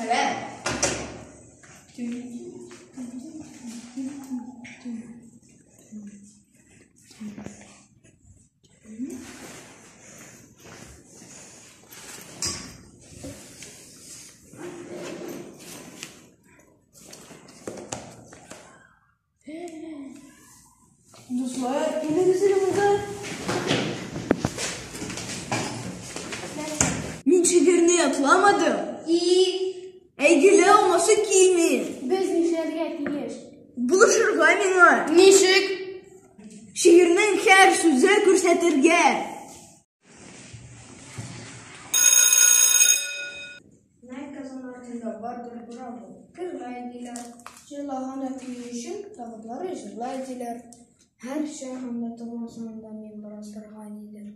Сәлам. Дуслар, килегез әле монда. Мин шигырьне ятламадым. И Әйгеле алмасы килми. Без нишләргә тиеш? Булышырга миңа. Ничек? Шигырьнең һәр сүзе күрсәтергә. Нәкъ Казан артында бардыр бер авыл, Кырлай диләр. Җырлаганда көе өчен табиблары җырлай диләр. Һәр чагында тормасам да мин бераз торган идем.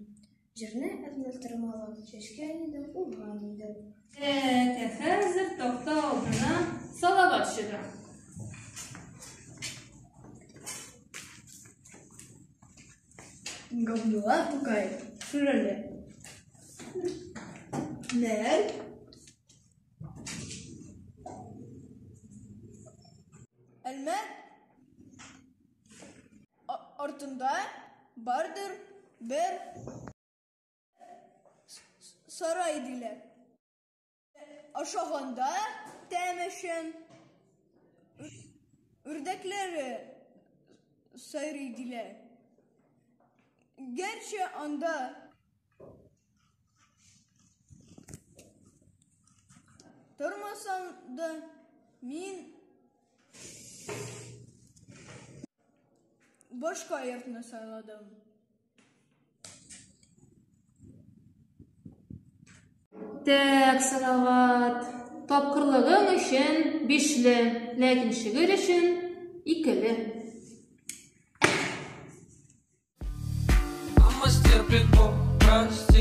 Җирне әзмәл тырмалап чәчкән идем, урган идем. Тәк, ә хәзер такта алдына Салават чыга. Габдулла Тукай. Шүрәле. Нәр. Әлмәт артында бардыр бер сарай диләр. Ашаганда тәмешен үрдәкләре сайрый диләр. Гәрчә анда тормасам да, мин башка йортны сайладым. Так, Салават, тапкырлыгың өчен бишле, ләкин шигырь өчен икеле. Мама стерпит, бог простит.